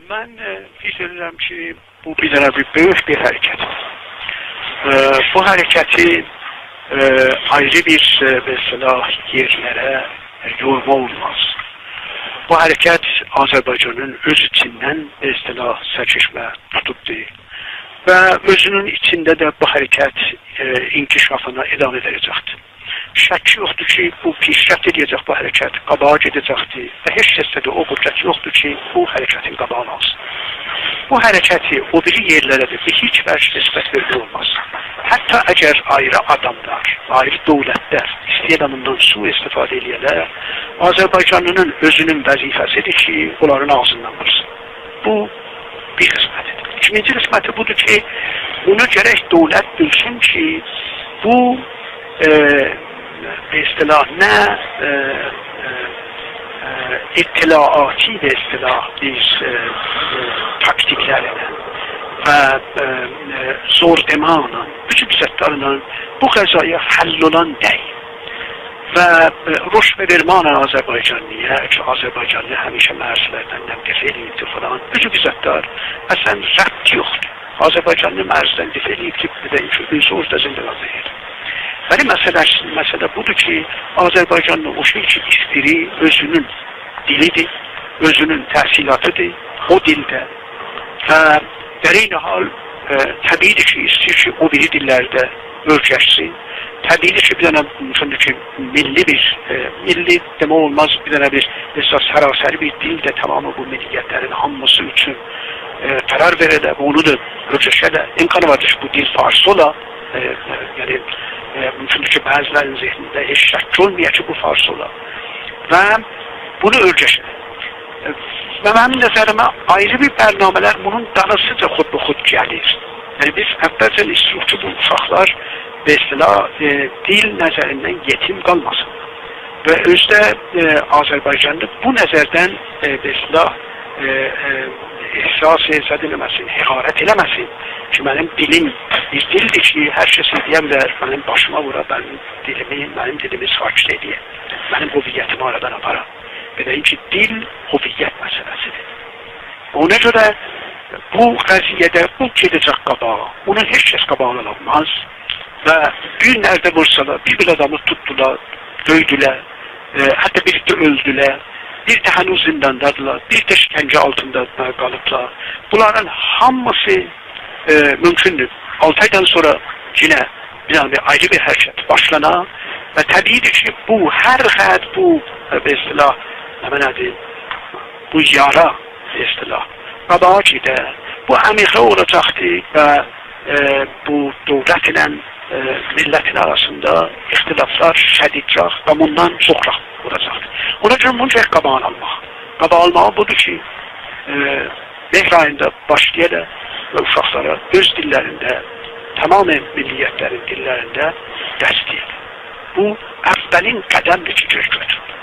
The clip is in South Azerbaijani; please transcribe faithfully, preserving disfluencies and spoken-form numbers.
من، ائ، حیس ائدیرم کی، بو بیر دنه بیر بؤیوک بیر حرکت. ائ، بو حرکتی، ائ، آیری بیر، ائ، به اصطلاح یئرلره، ائ، یورما اولماز. بو حرکت آذربایجانین اؤز ایچیندن، به اصطلاح، سرچشمه توتوبدور و اؤزونون ایچینده ده بو حرکت، ائ، انکشافینا ادامه وئره‌جکدیر. شک یوخدور کی، بو پیشرفت ائده‌جک، بو حرکت قاباغا گئده‌جکدیر و هئچ کسده ده او قدرت یوخدور کی، بو حرکتین قاباغینی آلسین. بو حرکتی او بیری یئرلره ده به هئچ وجه نسبت وئرمک اولماز. حتی اگر آیری آداملار، آیری دؤولتلر ایسته‌یه‌لر بوندان سوء استفاده ائله‌یه‌لر، آذربایجانلی‌نین اؤزونون وظیفه‌سی‌دیر کی، اونلارین آغزیندان وورسون. بو بیر قسمتی‌دیر. ایکینجی قسمتی بودور کی، بونو گرک دؤولت بیلسین کی، بو، ائ، به اصطلاح نه، ائ، ائ، ائ، اطلاعاتی، به اصطلاح، بیر، ائ، ائ، تاکتیکلرله و، ائ، ائ، زوردئمانلا، بوتون زادلارلا بو قضیه حل اولان دئییل. و، ائ، رشوه وئرمکله آذربایجانلی‌یا، کی، آذربایجانلی همیشه مرزلردن دفاع ائله‌ییبدیر فلان. بوتون زادلار اصلاً ربطی یوخدور. آذربایجانلی مرزدن دفاع ائله‌ییب کی، بیر ده کی، اؤزو اورادا زندگانلیق ائدیر. ولی مسئله، مسئله بودور کی، آذربایجانلی او شئی کی، ایسته‌ییر، اؤزونون دیلی‌دیر، اؤزونون تحصیلاتی‌دیر، او دیلده. و در عین حال، ائ، طبیعی‌دیر کی، ایسته‌ییر کی، او بیری دیللری ده اؤیرشسین. طبیعی‌دیر کی، بیر دنه، مومکوندور کی، میللی بیر، ائ، میللی دئمک اولماز، بیر دنه بیر اساس سراسری بیر دیل ده تمام بو ملیتلرین هامیسی اوچون، ائ، قرار وئره ده، اونو دا اؤیرشه ده. امکانی واردیر کی، بو دیل فارسی اولا. ائ، ائ، یعنی، ائ، مومکوندور کی، بعضی‌لرین ذهنینده هئچ شک اولمایا کی، بو فارسی اولا. و بونو اؤیرشه. و منیم نظریمه آیری بیر برنامه‌لر بونون دالیسیجا خودبه‌خود گلیر. یعنی بیز اولجه ایسته‌ییریک کی، بو اوشاقلار، به اصطلاح، ائ، دیل نظریندن یئتیم قالماسین. و اؤزو ده، ائ، آذربایجانلی بو نظردن، ائ، به اصطلاح، ائ، ائ، احساس زاد ائله‌مه‌سین، حقارت ائله‌مه‌سین کی، منیم دیلیم بیر دیلدیر کی، هر کس دئیه بیلر، منیم باشیما وورا، منیم دیلیمی، منیم دیلیمی ساکت ائله‌یه، منیم هویتیمی آرادان آپارا. بئله کی، دیل هویت مسئله‌سی‌دیر. اونا گؤره بو قضیه‌ده بو گئده‌جک قاباغا. بونون هئچ کس قاباغینی آلانماز. و بیر نرده وورسالار، بیر، بیر آدامی توتدولار، دؤیدولر، ائ، حتی بیر ده اؤلدولر، بیر ده هنوز زینداندادیلار، بیر ده شکنجه آلتیندا قالیبلار. بونلارین هامیسی، ائ، مومکوندور. آلتی آیدان سونرا یئنه بیر دنه بیر آیری بیر حرکت باشلانا و طبیعی‌دیر کی، بو هر خط، بو، ائ، به اصطلاح، نمنه‌دیر، بو یارا، به اصطلاح، قاباغا گئده، بو عمیق‌لیک اولاجاقدیر و، ائ، بو دؤولت ایله، ائ، میللتین آراسیندا اختلافلار شدیدجاق و بوندان چوخ اولاجاقدیر. اونا گؤره بونون گرک قاباغینی آلماق. قاباغینی آلماغی بودور کی، ائ، مهر آییندا باشلایالار و اوشاقلارا اؤز دیللرینده، تمام ملیتلرین دیللرینده درس دئیه‌لر. بو اولین قدم‌دیر کی، گرک گؤتوره‌لر.